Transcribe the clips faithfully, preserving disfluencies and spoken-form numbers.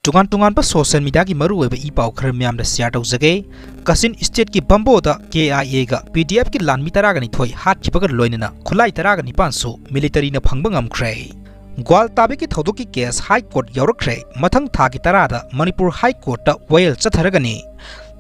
ꯇꯣꯉꯥꯟ ꯇꯣꯉꯥꯟꯕ social mediaꯒꯤ ꯃꯔꯨꯑꯣꯏꯕ ꯏ ꯄꯥꯎ ꯈꯔ ꯃꯌꯥꯝꯗ share ꯇꯧꯖꯒꯦ꯫ ꯀꯥꯆꯤꯟ stateꯀꯤ ꯕꯝꯕꯣꯗ KIAꯒ PDFꯀꯤ ꯂꯥꯟꯃꯤ ꯇꯔꯥꯒ ꯅꯤꯊꯣꯏ ꯍꯥꯠꯈꯤꯕꯒ ꯂꯣꯏꯅꯅ ꯈꯨꯠꯂꯥꯏ ꯇꯔꯥꯒ ꯅꯤꯄꯥꯟꯁꯨ militaryꯅ ꯐꯪꯕ ꯉꯝꯈ꯭ꯔꯦ꯫ ꯒ꯭ꯋꯥꯜ ꯇꯥꯕꯤꯒꯤ ꯊꯧꯗꯣꯛꯀꯤ case High Court ꯌꯧꯔꯛꯈ꯭ꯔꯦ꯫ ꯃꯊꯪ ꯊꯥꯒꯤ ꯇꯔꯥꯗ ꯃꯅꯤꯄꯨꯔ High Courtꯇ ꯋꯥꯌꯦꯜ ꯆꯠꯊꯔꯒꯅꯤ꯫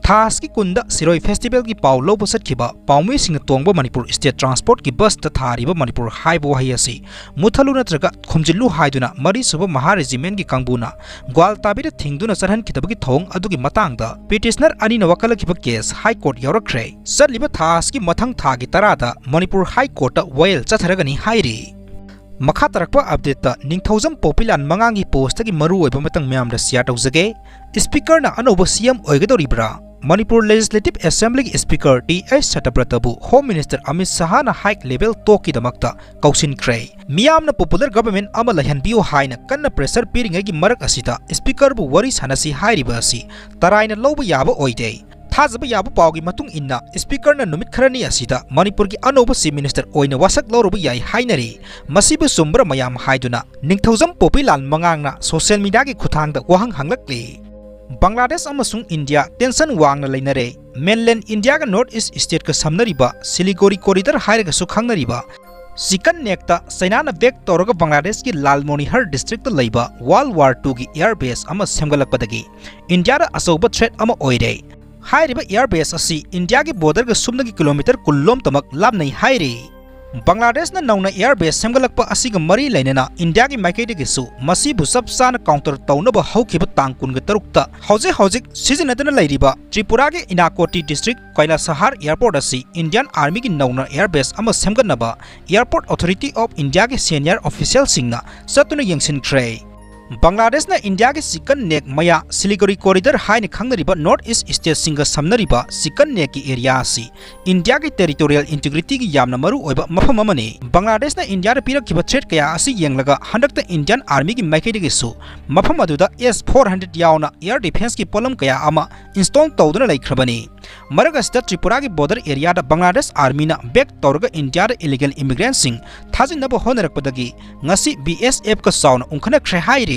ꯊꯥ ꯑꯁꯤꯒꯤ ꯀꯨꯟꯗ ꯁꯤꯔꯣꯏ festivalꯒꯤ ꯄꯥꯎ ꯂꯧꯕ ꯆꯠꯈꯤꯕ ꯄꯥꯎꯃꯤꯁꯤꯡꯅ ꯇꯣꯡꯕ ꯃꯅꯤꯄꯨꯔ state transportꯀꯤ busꯇ ꯊꯥꯔꯤꯕ ꯃꯅꯤꯄꯨꯔ ꯍꯥꯏꯕ ꯋꯥꯍꯩ ꯑꯁꯤ ꯃꯨꯠꯊꯠꯂꯨ ꯅꯠꯇ꯭ꯔꯒ ꯈꯨꯝꯖꯤꯜꯂꯨ ꯍꯥꯏꯗꯨꯅ ꯃꯔꯤꯁꯨꯕ ꯃꯍꯥ regimentꯀꯤ ꯀꯥꯡꯕꯨꯅ ꯒ꯭ꯋꯥꯜ ꯇꯥꯕꯤꯗ ꯊꯤꯡꯗꯨꯅ ꯆꯠꯍꯟꯈꯤꯗꯕꯒꯤ ꯊꯧꯑꯣꯡ ꯑꯗꯨꯒꯤ ꯃꯇꯥꯡꯗ petitioner ꯑꯅꯤꯅ ꯋꯥꯀꯠꯂꯛꯈꯤꯕ case High Court ꯌꯧꯔꯛꯈ꯭ꯔꯦ꯫ ꯆꯠꯂꯤꯕ ꯊꯥ ꯑꯁꯤꯒꯤ ꯃꯊꯪ ꯊꯥꯒꯤ ꯇꯔꯥꯗ ꯃꯅꯤꯄꯨꯔ High Courtꯇ ꯋꯥꯌꯦꯜ ꯆꯠꯊꯔꯒꯅꯤ ꯍꯥꯏꯔꯤ꯫ ꯃꯈꯥ ꯇꯥꯔꯛꯄ updateꯇ ꯅꯤꯡꯊꯧꯖꯝ ꯄꯣꯄꯤꯂꯥꯜ ꯃꯉꯥꯡꯒꯤ postꯇꯒꯤ ꯃꯔꯨꯑꯣꯏꯕ ꯃꯇꯥꯡ ꯃꯌꯥꯝꯗ share ꯇꯧꯖꯒꯦ꯫ Speakerꯅ ꯑꯅꯧꯕ CM ꯑꯣꯏꯒꯗꯧꯔꯤꯕ꯭ꯔꯥ? Manipur Legislative Assemblyꯒꯤ Speaker T H ꯁꯇꯕ꯭ꯔꯇꯕꯨ Home Minister Amit ꯁꯍꯥꯅ high level talkꯀꯤꯗꯃꯛꯇ ꯀꯧꯁꯤꯟꯈ꯭ꯔꯦ꯫ ꯃꯤꯌꯥꯝꯅ popular government ꯑꯃ ꯂꯩꯍꯟꯕꯤꯌꯨ ꯍꯥꯏꯅ ꯀꯟꯅ pressure ꯄꯤꯔꯤꯉꯩꯒꯤ ꯃꯔꯛ ꯑꯁꯤꯗ Speakerꯕꯨ ꯋꯥꯔꯤ ꯁꯥꯟꯅꯁꯤ ꯍꯥꯏꯔꯤꯕ ꯑꯁꯤ ꯇꯔꯥꯏꯅ ꯂꯧꯕ ꯌꯥꯕ ꯑꯣꯏꯗꯦ꯫ ꯊꯥꯖꯕ ꯌꯥꯕ ꯄꯥꯎꯒꯤ ꯃꯇꯨꯡ ꯏꯟꯅ, Speakerꯅ ꯅꯨꯃꯤꯠ ꯈꯔꯅꯤ ꯑꯁꯤꯗ ꯃꯅꯤꯄꯨꯔꯒꯤ ꯑꯅꯧꯕ Chief Minister ꯑꯣꯏꯅ ꯋꯥꯁꯛ ꯂꯧꯔꯨꯕ ꯌꯥꯏ ꯍꯥꯏꯅꯔꯤ꯫ ꯃꯁꯤꯕꯨ ꯆꯨꯝꯕ꯭ꯔꯥ ꯃꯌꯥꯝ ꯍꯥꯏꯗꯨꯅ ꯅꯤꯡꯊꯧꯖꯝ ꯄꯣꯄꯤꯂꯥꯜ ꯃꯉꯥꯡꯅ social mediaꯒꯤ ꯈꯨꯠꯊꯥꯡꯗ ꯋꯥꯍꯪ ꯍꯪꯂꯛꯂꯤ꯫ ꯕꯪꯒ꯭ꯂꯥꯗꯦꯁ ꯑꯃꯁꯨꯡ ꯏꯟꯗꯤꯌꯥ tension ꯋꯥꯡꯅ ꯂꯩꯅꯔꯦ꯫ Mainland ꯏꯟꯗꯤꯌꯥꯒ North East stateꯀ ꯁꯝꯅꯔꯤꯕ Siliguri corridor ꯍꯥꯏꯔꯒꯁꯨ ꯈꯪꯅꯔꯤꯕ ꯆꯤꯀꯟ ꯅꯦꯛꯇ ꯆꯩꯅꯥꯅ back ꯇꯧꯔꯒ ꯕꯪꯒ꯭ꯂꯥꯗꯦꯁꯀꯤ ꯂꯥꯜ ꯃꯣꯅꯤꯍꯔ districtꯇ ꯂꯩꯕ World War twoꯒꯤ air base ꯑꯃ ꯁꯦꯝꯒꯠꯂꯛꯄꯗꯒꯤ ꯏꯟꯗꯤꯌꯥꯗ ꯑꯆꯧꯕ threat ꯑꯃ ꯑꯣꯏꯔꯦ꯫ ꯍꯥꯏꯔꯤꯕ air base ꯑꯁꯤ ꯏꯟꯗꯤꯌꯥꯒꯤ borderꯒ ꯁꯨꯞꯅꯒꯤ kilometre ꯀꯨꯟ ꯂꯣꯝꯇꯃꯛ ꯂꯥꯞꯅꯩ ꯍꯥꯏꯔꯤ꯫ ꯕꯪꯒ꯭ꯂꯥꯗꯦꯁꯅ ꯅꯧꯅ air base ꯁꯦꯝꯒꯠꯂꯛꯄ ꯑꯁꯤꯒ ꯃꯔꯤ ꯂꯩꯅꯅ ꯏꯟꯗꯤꯌꯥꯒꯤ ꯃꯥꯏꯀꯩꯗꯒꯤꯁꯨ ꯃꯁꯤꯕꯨ ꯆꯞ ꯆꯥꯅ counter ꯇꯧꯅꯕ ꯍꯧꯈꯤꯕ ꯇꯥꯡ ꯀꯨꯟꯒ ꯇꯔꯨꯛꯇ ꯍꯧꯖꯤꯛ ꯍꯧꯖꯤꯛ ꯁꯤꯖꯤꯟꯅꯗꯨꯅ ꯂꯩꯔꯤꯕ ꯇ꯭ꯔꯤꯄꯨꯔꯥꯒꯤ ꯏꯅꯥꯀꯣꯇꯤ district ꯀꯩꯂꯥꯁꯍꯥꯔ airport ꯑꯁꯤ Indian Armyꯒꯤ ꯅꯧꯅ air base ꯑꯃ ꯁꯦꯝꯒꯠꯅꯕ Airport Authority of Indiaꯒꯤ senior officialꯁꯤꯡꯅ ꯆꯠꯇꯨꯅ ꯌꯦꯡꯁꯤꯟꯈ꯭ꯔꯦ꯫ ꯕꯪꯒ꯭ꯂꯥꯗꯦꯁꯅ ꯏꯟꯗꯤꯌꯥꯒꯤ ꯆꯤꯀꯟ ꯅꯦꯛ ꯃꯌꯥ Siliguri corridor ꯍꯥꯏꯅ ꯈꯪꯅꯔꯤꯕ North East stateꯁꯤꯡꯒ ꯁꯝꯅꯔꯤꯕ ꯆꯤꯀꯟ ꯅꯦꯛꯀꯤ area ꯑꯁꯤ ꯏꯟꯗꯤꯌꯥꯒꯤ territorial integrityꯒꯤ ꯌꯥꯝꯅ ꯃꯔꯨ ꯑꯣꯏꯕ ꯃꯐꯝ ꯑꯃꯅꯤ꯫ ꯕꯪꯒ꯭ꯂꯥꯗꯦꯁꯅ ꯏꯟꯗꯤꯌꯥꯗ ꯄꯤꯔꯛꯈꯤꯕ threat ꯀꯌꯥ ꯑꯁꯤ ꯌꯦꯡꯂꯒ ꯍꯟꯗꯛꯇ Indian Armyꯒꯤ ꯃꯥꯏꯀꯩꯗꯒꯤꯁꯨ ꯃꯐꯝ ꯑꯗꯨꯗ S four hundred ꯌꯥꯎꯅ air defenceꯀꯤ ꯄꯣꯠꯂꯝ ꯀꯌꯥ ꯑꯃ install ꯇꯧꯗꯨꯅ ꯂꯩꯈ꯭ꯔꯕꯅꯤ꯫ ꯃꯔꯛ ꯑꯁꯤꯗ ꯇ꯭ꯔꯤꯄꯨꯔꯥꯒꯤ border areaꯗ ꯕꯪꯒ꯭ꯂꯥꯗꯦꯁ Armyꯅ back ꯇꯧꯔꯒ ꯏꯟꯗꯤꯌꯥꯗ illegal immigrantꯁꯤꯡ ꯊꯥꯖꯤꯟꯅꯕ ꯍꯣꯠꯅꯔꯛꯄꯗꯒꯤ ꯉꯁꯤ BSFꯀ ꯆꯥꯎꯅ ꯎꯪꯈꯠꯅꯈ꯭ꯔꯦ ꯍꯥꯏꯔꯤ꯫